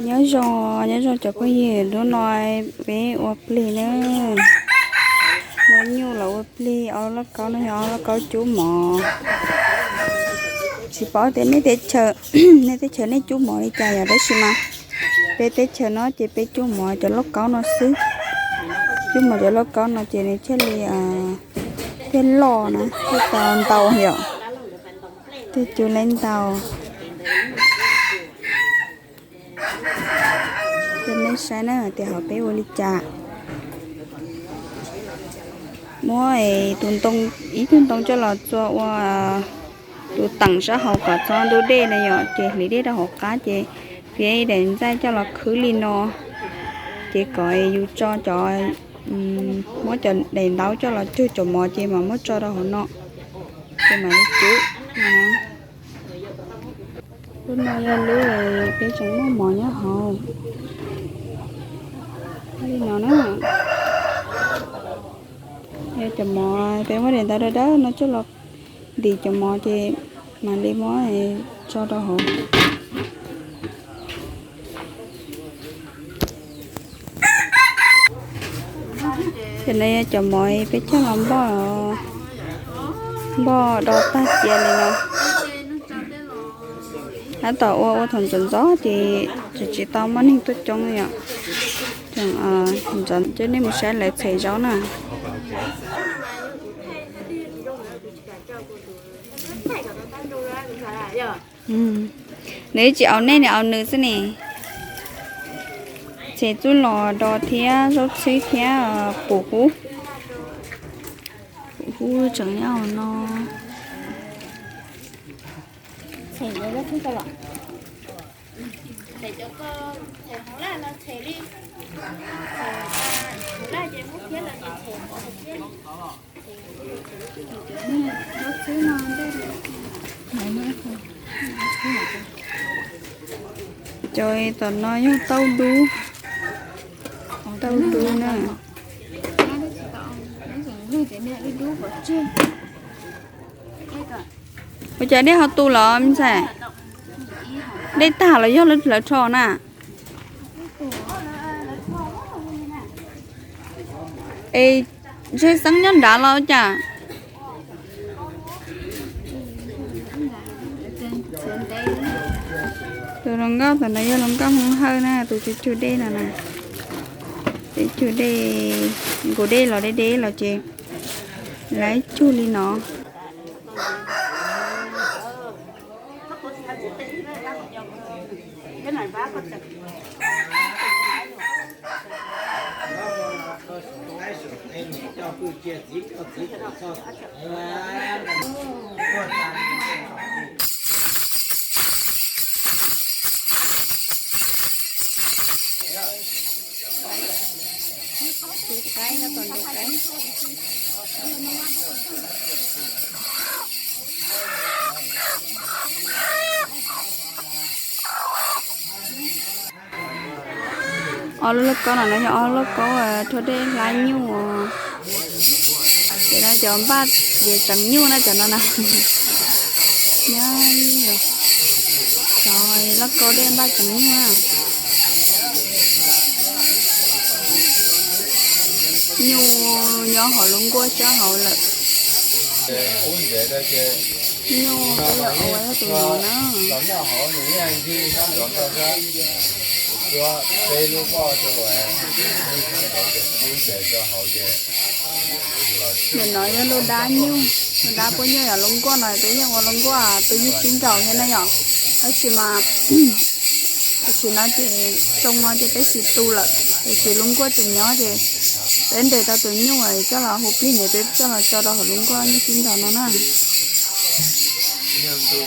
Nyob zoo, nyob zoo cov phooj ywg, hnub no peb ua plig na. Ua nyuj los ua plig, ob lauj kaub no yog ob lauj kaub cub mov. Tsis paub tias nej teb chaws, nej teb chaws nej cub mov li cas yom, tab sis mas peb teb chaws no ces peb cub mov cov lauj kaub no xwb. Cub mov cov lauj kaub no ces nws thiaj li, thiaj loj na, thiaj tau ntau yom. Thiaj cub leb ntau. Coj nej saib na tias hauv peb ua li cas. Muab tus ntoo, ib tug ntoo coj los txua ua tus teem sab hauv kom txhob ntub dej na yom, ces hliv dej rau hauv qab ces piav ib daim ntxaij coj los khwb li no, ces kom yus tso cov, muab cov daim ntaub coj los cug cov mov ces mam muab tso rau hauv no, ces mam li cub. Lub no yog lub peb tseem muaj mov nyob hauv li no na. Yog cov mov peb muab daim ntaub dawb dawb no coj los ntim cov mov ces mam li muab tso rau hauv. Ces no yog cov mov peb coj los npoj, npoj do tag cia li no. Tab tom ua ua thaum ntxov ntxov ces tseem tsis tau muaj neeg tuaj coob li yom. Ntxov coj nej mus saib lawv txhais zaub na. Nws tsis aus nej, nws aus nws xwb ne. Txhais txuj lom do thiab zaub txhwb thiab pum hub. Pum hub tseem nyob hauv no. Cov tom no yog tauj dub, tauj dub na. Ua cas dej ho tu los me ntxhais? Dej tag los yog lawv rho na? Es ntshe xeeb nyob nrad los ua cas? Tus hluas nkauj tom no yog hluas nkauj Hmoob Hawj na, tus cug cug dej no na. Peb cug dej, nkaus dej los deb deb los ces lawv cug li no. Ob lub lauj kaub no no yog ob lub lauj kaub rhuav dej hlab nyuj. Ces no cov npaj yev tseev nyuj na cov no na. Cov lauj kaub dej npaj tseev nyuj na. Nyuj nyob hauv lub nkuaj sab hauv lawm. Nyuj peb yuav ua tus no na. Nim no yog lub dab nyuj, lub dab puab nyuj yog lub nkuaj no peb yeej ua lub nkuaj tu nyuj sib nraus thiab na yom. Tab sis mas tam sim no ces tsoo no ces peb tsis tu lawm, tiam sis lub nkuaj tseem nyob ces peb ntes tau tus nyuj coj los hu plig ntawd peb coj los tso rau hauv lub nkuaj nyuj sib nraus no na. Zoo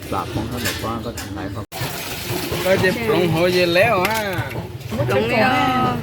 plam poob hab ntawm pob koj tsis hlais qhov. Koj ces ploov hauv ces lev os. Ploov li os.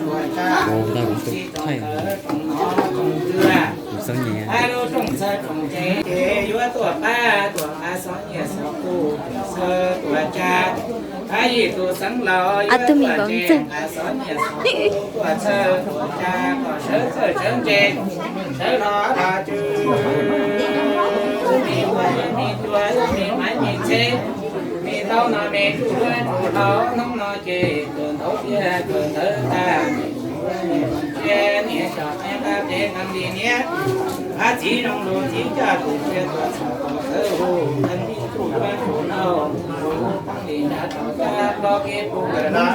Ua ntawd kuv tus thaij, kuv txob nyias. Yuav tuaj pab tuaj pab xov nyiaj xov qus, xov tuaj tsa, pab yim tus xeev laus yuav tuaj ntseg nqa xov nyiaj xov qus tuaj txhawb tuaj tsa kom sawv txawj sawv ntse, sawv hlo hlo tswv. Me ua me cua me maiv me tsheb, me ntaub no me tsuj duab tsuj hlau, hnub no ces tuaj ntaub tiab tuaj ntawv tag, niam cov qeej qab qev nqees li niab, pab txiv zoo lus txiv coj tus sia tuaj txhom tau txawv hu, qeej tsuj duab tsuj hlau, pab li nrad tau tag plob kev pub lawm los,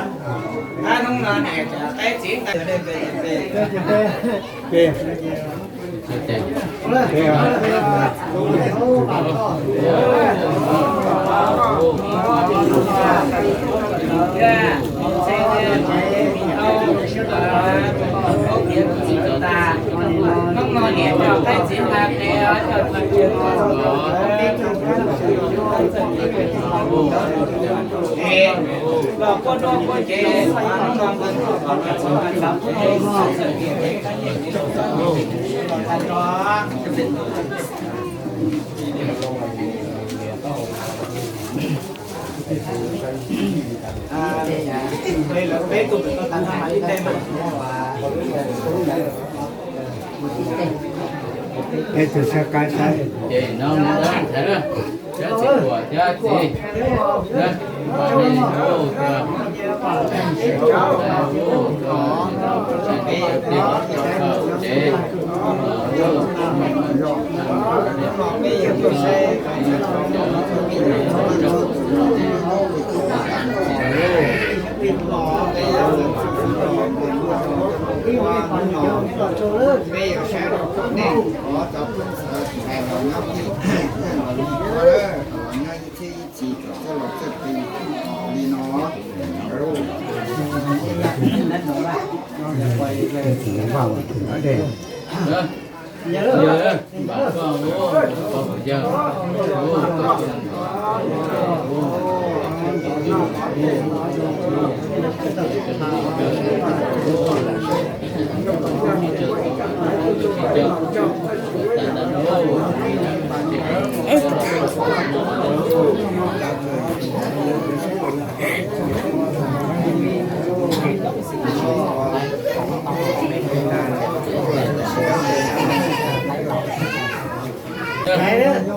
pab hnub no niam cov qeej txiv nqees. Peb tug sab qab saib. Ces no mus dab ntxhais na, thiab txiv tuam thiab txiv na, mam li hu tuaj, hu tuaj, tsev, peb yuav saib rau nej, qhov cov phooj ywg hais los nyob pem, los nyob ib txhiab ib txhis kom txawj los txawj pem li no.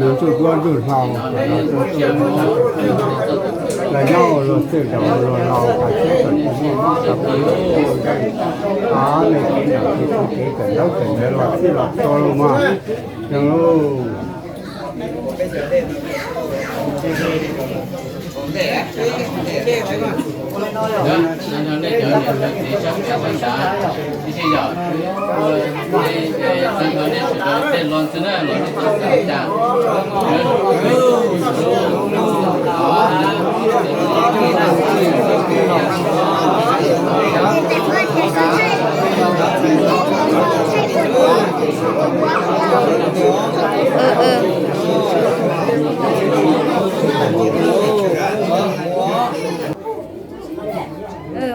Nws ntsuj duab ntsuj hlau, los nyob ua luag txwj los ua luag laus, tas siab kom tsis muaj mob tau pw, ua ntej, o, nej kev nram kev txog kev kawm ntaub kawm ntawv los txhij los txhua los mas, zoo lauj.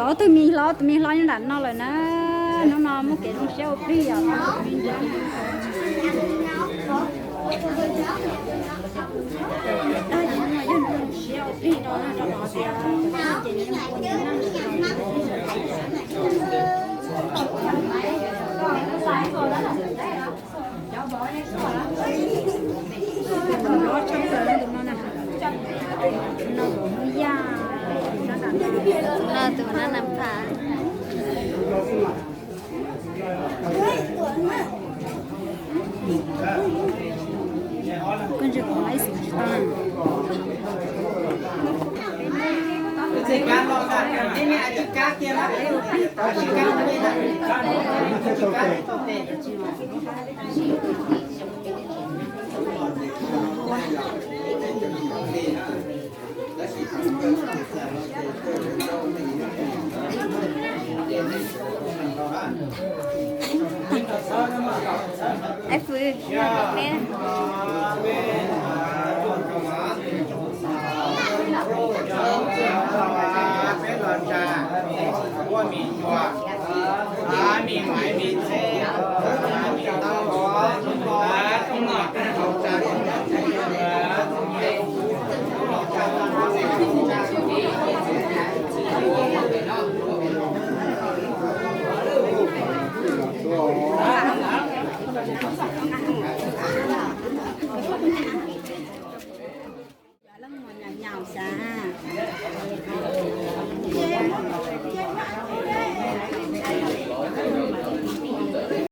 Ob tug me hlob, tus me hlob nyob nram no lawm na. Hnub no muaj kev zoo siab ua plig os. No tus no na pha. Koj ntsia kuv live stream tsis tau na. Ai fwv, peb los tsa, ua mis nyuam, mis maiv mis txhev